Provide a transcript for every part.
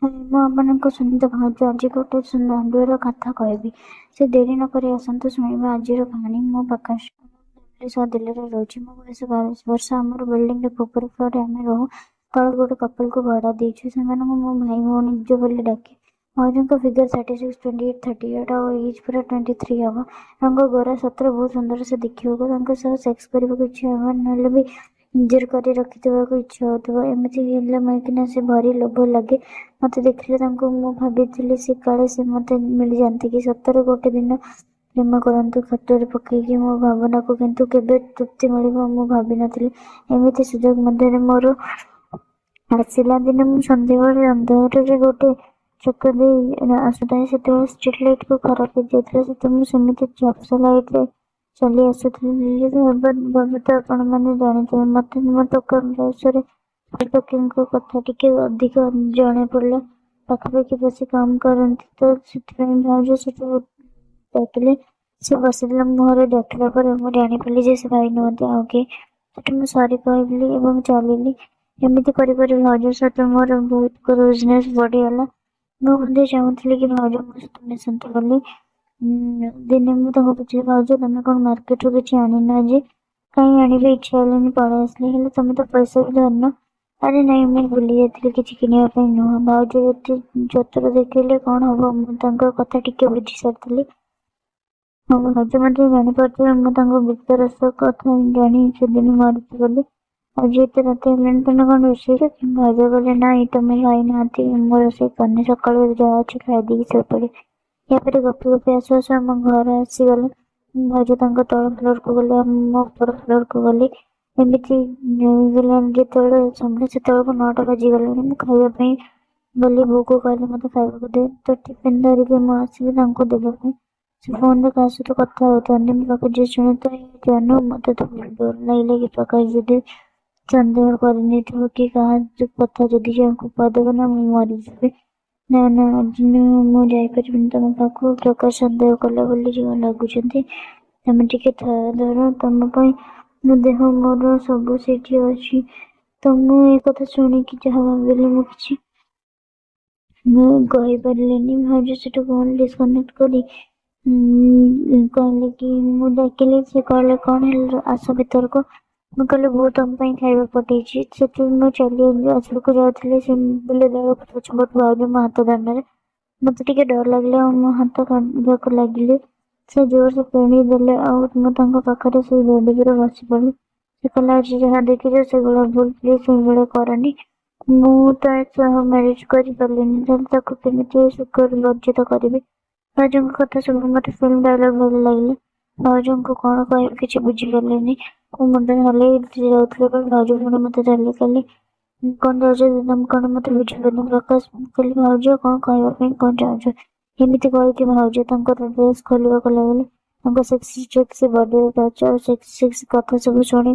ମୁଁ ଆପଣଙ୍କ ସୁନୀତା ଭାଉଜ ଆଜି ଗୋଟେ ରାଣ୍ଡୁଆର କଥା କହିବି। ସେ ଡେରି ନକରି ଆସନ୍ତୁ ଶୁଣିବା ଆଜିର କାହାଣୀ। ମୁଁ ପ୍ରକାଶ ଫ୍ୟାମିଲି ସହ ଦିଲ୍ଲୀରେ ରହୁଛି। ମୋ ବୟସ 22 ବର୍ଷ। ଆମର ବିଲ୍ଡିଂର ଉପର ଫ୍ଲୋରରେ ଆମେ ରହୁ। ତଳେ ଗୋଟେ କପଲକୁ ଭଡ଼ା ଦେଇଛୁ। ସେମାନଙ୍କୁ ମୁଁ ଭାଇ ଭଉଣୀ ନିଜ ବୋଲି ଡାକେ। ଭାଉଜଙ୍କ ଫିଗର 36, 28, 38 ଆଉ ଏଜ୍ ପୁରା 23 ହେବ। ରଙ୍ଗ ଗୋରା, ସତରେ ବହୁତ ସୁନ୍ଦର ସେ ଦେଖିବାକୁ। ତାଙ୍କ ସହ ସେକ୍ସ କରିବାକୁ ଇଚ୍ଛା ହେବ, ନହେଲେ ବି ନିଜର କରି ରଖିଦେବାକୁ ଇଚ୍ଛା ହେଉଥିବ। ଏମିତି ହେଲେ କିନା ସେ ଭାରି ଲୋଭ ଲାଗେ। ମୋତେ ଦେଖିଲେ ତାଙ୍କୁ ମୁଁ ଭାବିଥିଲି ସେ କାଳେ ସେ ମୋତେ ମିଳିଯାଆନ୍ତେ କି। ସତରେ ଗୋଟେ ଦିନ ପ୍ରେମ କରନ୍ତୁ ଖଟରେ ପକେଇକି ମୋ ଭାବନାକୁ, କିନ୍ତୁ କେବେ ତୃପ୍ତି ମିଳିବ ମୁଁ ଭାବିନଥିଲି। ଏମିତି ସୁଯୋଗ ମଧ୍ୟରେ ମୋର ଆସିଲା। ଦିନେ ମୁଁ ସନ୍ଧ୍ୟାବେଳେ ଅନ୍ଧାରରେ ଗୋଟେ ଛକ ଦେଇ ଆସୁଥାଏ। ସେତେବେଳେ ଷ୍ଟ୍ରିଟ୍ ଲାଇଟ୍ ଖରାପ ହେଇଯାଇଥିଲା। ସେତେବେଳେ ମୁଁ ସେମିତି ଝାପ୍ସା ଲାଇଟ୍ରେ ଚାଲି ଆସୁଥିଲି। ଦିଲ୍ଲୀରେ ଭାବେ ତ ଆପଣମାନେ ଜାଣିଥିବେ। ମୋତେ ମୋ ଟୋକା ବୟସରେ ଟୋକୀଙ୍କ କଥା ଟିକେ ଅଧିକ ଜଣାପଡ଼ିଲା। ପାଖାପାଖି ବସି କାମ କରନ୍ତି ତ, ସେଥିପାଇଁ ଭାଉଜ ସେଠୁ ଡାକିଲେ। ସେ ବସିଥିଲା। ମୁହଁରେ ଡାକିଲା ପରେ ମୁଁ ଜାଣିପାରିଲି ଯେ ସେ ଭାଇ ନୁହନ୍ତି, ଆଉ କିଏ। ସେଠୁ ମୁଁ ସରି କହିଲି ଏବଂ ଚାଲିଲି। ଏମିତି କରି କରି ଭାଉଜ ସହିତ ମୋର ବହୁତ କ୍ଲୋଜନେସ୍ ବଢ଼ିଗଲା। ମୁଁ ମଧ୍ୟ ଚାହୁଁଥିଲି କି ଭାଉଜ ମୋ ସହିତ ମିଶନ୍ତୁ ବୋଲି। ଦିନେ ମୁଁ ତାଙ୍କୁ ପଚାରିଲି, ଭାଉଜ, ତମେ କ'ଣ ମାର୍କେଟରୁ କିଛି ଆଣିନ ଆଜି? କାହିଁ ଆଣିବି, ଇଚ୍ଛା ହେଲାନି, ପଳେଇ ଆସିଲି। ହେଲେ ତମେ ତ ପଇସା ବି ଧରିନ। ଆରେ ନାଇଁ, ମୁଁ ଭୁଲି ଯାଇଥିଲି କିଛି କିଣିବା ପାଇଁ। ନୁହଁ, ଭାଉଜ ଯେତେ ଚତୁର ଦେଖିଲେ କ'ଣ ହବ, ମୁଁ ତାଙ୍କ କଥା ଟିକେ ବୁଝି ସାରିଥିଲି। ଆଉ ଭାଉଜ ମଧ୍ୟ ଜାଣିପାରୁଥିବେ ମୁଁ ତାଙ୍କ ଗୁପ୍ତ ରସ କଥା ଜାଣି ସେଦିନ ମରିଛି ବୋଲି। ଆଜି ଏତେ ରାତି ହେଲାଣି, ତମେ କ'ଣ ରୋଷେଇ କରିଛ? ଭାଉଜ କହିଲେ, ନାଇଁ, ତମ ଭାଇ ନାହାନ୍ତି, ମୁଁ ରୋଷେଇ କରିନି, ସକାଳୁ ଯାହା ଅଛି ଖାଇଦେଇକି ଶୋଇପଡ଼ିବି। ୟାପରେ ଗପି ଗପି ଆସୁ ଆସୁ ଆମ ଘର ଆସିଗଲା। ଭାଉଜ ତାଙ୍କ ତଳ ଫ୍ଲୋରକୁ ଗଲେ ଆଉ ମୁଁ ଉପର ଫ୍ଲୋରକୁ ଗଲି। ଏମିତି ହେଇଗଲାଣି ଯେତେବେଳେ ସମୟ, ସେତେବେଳକୁ 9ଟା ବାଜିଗଲାଣି। ମୁଁ ଖାଇବା ପାଇଁ ଗଲି। ବୋଉକୁ କହିଲି, ମୋତେ ଖାଇବାକୁ ଦେ। ତ ଟିଫିନ୍ ଧରିକି ମୁଁ ଆସିଲି ତାଙ୍କୁ ଦେବା ପାଇଁ। ସେ ଫୋନରେ କାହା ସହିତ କଥା ହେଉଥାନ୍ତି। ମୋ ପାଖରେ ଯିଏ ଶୁଣେ ତ ଜାନୁ, ମୋତେ ତ ବହୁତ ଡର ଲାଗିଲା କି ପ୍ରକାଶ ଯଦି ସନ୍ଦେହ କରିନେଇଥିବ କି କାହା କଥା ଯଦି ୟାଙ୍କୁ କହିଦେବ ନା, ମୁଁ ମରିଯିବି। ନା ନା, ଆଜି ମୁଁ ଯାଇପାରିବିନି ତମ ପାଖକୁ। ପ୍ରକାଶ ସନ୍ଦେହ କଲା ବୋଲି ଯେଉଁ ଲାଗୁଛନ୍ତି। ତମେ ଟିକେ ଥୟ ଧର। ତମ ପାଇଁ ମୋ ଦେହ ମୋର ସବୁ ସେଇଠି ଅଛି। ତ ମୁଁ ଏ କଥା ଶୁଣିକି ଯାହା ଭାବିଲି, ମୁଁ କିଛି ମୁଁ କହିପାରିଲିନି। ଭାଉଜ ସେଠୁ ଫୋନ୍ ଡିସକନେକ୍ଟ କରି କହିଲେ କି, ମୁଁ ଡାକିଲି, ସେ କହିଲେ, କ'ଣ ହେଲା, ଆସ ଭିତରକୁ। ମୁଁ କହିଲି, ବୋଉ ତମ ପାଇଁ ଖାଇବା ପଠେଇଛି। ସେଠୁ ମୁଁ ଚାଲି ଆସିବାକୁ ଯାଉଥିଲି, ସେ ବୁଲେଇ ଦେବାକୁ ପଛପଟୁ ଭାଉଜ ମୋ ହାତ ଧରିନେଲେ। ମୋତେ ଟିକେ ଡର ଲାଗିଲା ଆଉ ମୋ ହାତ କାଢ଼ିବାକୁ ଲାଗିଲି। ସେ ଜୋରସେ ପେଣି ଦେଲେ ଆଉ ମୁଁ ତାଙ୍କ ପାଖରେ ସେଇ ବେଡ୍ ଉପରେ ବସି ପଡ଼ିଲି। ସେ କହିଲେ, ଆଜି ଯାହା ଦେଖିଛ ସେଗୁଡ଼ା ଭୁଲ, ପ୍ଲିଜ୍ ସେଇଭଳିଆ କରନି। ମୁଁ ତା ସହ ମ୍ୟାରେଜ୍ କରିପାରିଲିନି, ତାହେଲେ ତାକୁ କେମିତି ସୁଖରେ ବଞ୍ଚିତ କରିବି? ଭାଉଜଙ୍କ କଥା ସବୁ ମୋତେ ଫିଲ୍ମ ଡାଇଲଗ୍ ଭଳି ଲାଗିଲା। ଭାଉଜଙ୍କୁ କ'ଣ କହିବି କିଛି ବୁଝିପାରିଲିନି। ମୁଁ ମୁଣ୍ଡ ହଲେଇ ଯାଉଥିଲା ବେଳେ ଭାଉଜ ପୁଣି ମୋତେ ଧରିଲେ। କହିଲେ, କ'ଣ ଚାହୁଁଛ ତମେ କ'ଣ, ମୋତେ ବୁଝିପାରିଲି ପ୍ରକାଶ। ମୁଁ କହିଲି, ଭାଉଜ, କ'ଣ କହିବା ପାଇଁ କ'ଣ ଚାହୁଁଛ? ଏମିତି କହିକି ଭାଉଜ ତାଙ୍କର ଡ୍ରେସ୍ ଖୋଲିବାକୁ ଲାଗିଲେ। ତାଙ୍କ ସେକ୍ସି ସେକ୍ସି ବଡିର ଟଚ୍ ଆଉ ସେକ୍ସି ସେକ୍ସି କଥା ସବୁ ଶୁଣି,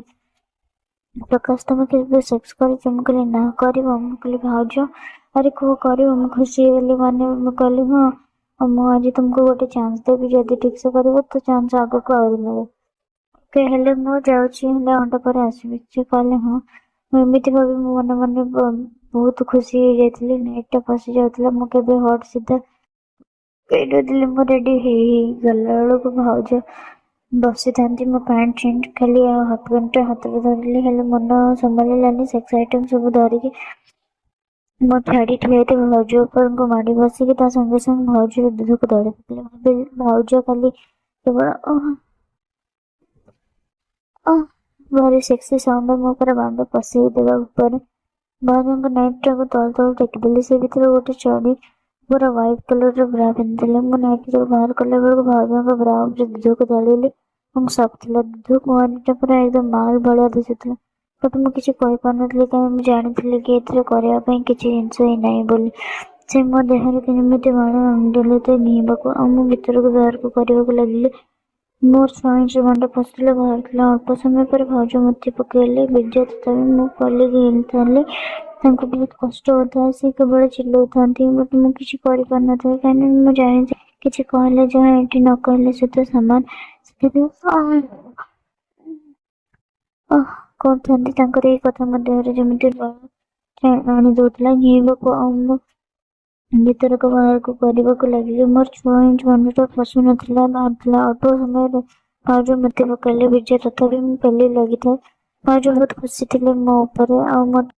ପ୍ରକାଶ, ତମେ କେବେ ସେକ୍ସ କରିଛ? ମୁଁ କହିଲି, ନା। କରିବ? ମୁଁ କହିଲି, ଭାଉଜ। ଆରେ କୁହ, କରିବ? ମୁଁ ଖୁସି ହେଇଗଲି। ମାନେ ମୁଁ କହିଲି, ହଁ, ଆଉ ମୁଁ ଆଜି ତୁମକୁ ଗୋଟେ ଚାନ୍ସ ଦେବି। ଯଦି ଠିକ୍ସେ କରିବ ତ ଚାନ୍ସ ଆଗକୁ ଆହୁରି ମିଳିବ। ଓକେ, ହେଲେ ମୁଁ ଯାଉଛି, ହେଲେ ଘଣ୍ଟା ପରେ ଆସିବି। ସେ କହିଲେ, ହଁ। ମୁଁ ଏମିତି ଭାବି ମୁଁ ମନେ ମନେ ବହୁତ ଖୁସି ହେଇଯାଇଥିଲି। ନାଇଟ୍ଟା ପଶି ଯାଉଥିଲା। ମୁଁ କେବେ ହଟ୍ ସିଧା କହିନଥିଲି। ମୁଁ ରେଡ଼ି ହେଇ ହେଇ ଗଲା ବେଳକୁ ଭାଉଜ ବସିଥାନ୍ତି। ମୋ ପ୍ୟାଣ୍ଟ ଚେଞ୍ଜ ଖାଲି ଆଉ ହାଫ୍ ପ୍ୟାଣ୍ଟଟା ହାତରେ ଧରିଲି, ହେଲେ ମନ ସମ୍ଭାଳିଲାନି। ସେକ୍ସ ଆଇଟମ୍ ସବୁ ଧରିକି ମୋ ଛାଡ଼ି ଠିଆ ହେଇଥିବା ଭାଉଜ ଉପରକୁ ମାଡ଼ି ବସିକି ତା ସଙ୍ଗେ ସଙ୍ଗେ ଭାଉଜର ଦୁଧକୁ ଦଳି ପକେଇଲି। ଭାଉଜ ଖାଲି କେବଳ ଓହ ଓହ ଭାରି ସେକ୍ସି ସାଉଣ୍ଡ ମୋ ପୁରା ବାଣ୍ଡ ପଶେଇ ଦେବା ଉପରେ। ଭାଉଜଙ୍କ ନାଇଟ୍ଟାକୁ ତଳ ତଳ ଟେକିଦେଲି। ସେ ଭିତରେ ଗୋଟେ ଚଡ଼ି ପୁରା ହ୍ୱାଇଟ୍ କଲର୍ର ବ୍ରା ପିନ୍ଧିଥିଲେ। ମୁଁ ନାଇଟିଟାକୁ ବାହାର କଲା ବେଳକୁ ଭାଉଜଙ୍କ ବ୍ରା ଉପରେ ଦୁଧକୁ ଦଳିଲି ଏବଂ ସଫ୍ଟ ଥିଲା। ଦୁଧ କୁଆଁରୀଟା ପୁରା ଏକଦମ ମାଲ ଭଳିଆ ଦିଶୁଥିଲା। ବଟ୍ ମୁଁ କିଛି କହିପାରୁନଥିଲି, କାରଣ ମୁଁ ଜାଣିଥିଲି କି ଏଥିରେ କରିବା ପାଇଁ କିଛି ଜିନିଷ ହିଁ ନାହିଁ ବୋଲି। ସେ ମୋ ଦେହରେ କେମିତି ବାଣ ଆଣିଦେଲେ ତ ଘିଇବାକୁ ଆଉ ମୁଁ ଭିତରକୁ ବାହାରକୁ କରିବାକୁ ଲାଗିଲି। ମୋର 6 ଇଞ୍ଚ ବାଣ୍ଡ ପଶୁଥିଲା ବାହାରୁଥିଲା। ଅଳ୍ପ ସମୟ ପରେ ଭାଉଜ ମୁତି ପକେଇଲେ ବୀର୍ଯ୍ୟ। ତଥାପି ମୁଁ କଲି ଘେଇଥିଲି। ତାଙ୍କୁ ବହୁତ କଷ୍ଟ ହେଉଥାଏ। ସେ କେବଳ ଚିଲଉଥାନ୍ତି, ବଟ୍ ମୁଁ କିଛି କରିପାରୁନଥାଏ, କାହିଁକିନା ମୁଁ ଜାଣିଛି କିଛି କହିଲେ ଯାହା ଏଠି ନ କହିଲେ ସହିତ ସମାନ। ସେଥିପାଇଁ ଅହ କରୁଥାନ୍ତି। ତାଙ୍କର ଏଇ କଥା ମୋ ଦେହରେ ଯେମିତି ଆଣି ଦଉଥିଲା ଘିଇବାକୁ ଆଉ ମୁଁ ଭିତରକୁ ବାହାରକୁ କରିବାକୁ ଲାଗିଲି। ମୋର 6 ଇଞ୍ଚ ଗଣ୍ଡିଟା ପଶୁନଥିଲା, ବାହାରୁଥିଲା। ଅଳ୍ପ ସମୟରେ ଭାଉଜ ମୁତି ପକାଇଲେ। ବିଜୟ ତଥାପି ମୁଁ ପେଲି ଲାଗିଥାଏ। ଭାଉଜ ବହୁତ ଖୁସି ଥିଲେ ମୋ ଉପରେ ଆଉ ମୋ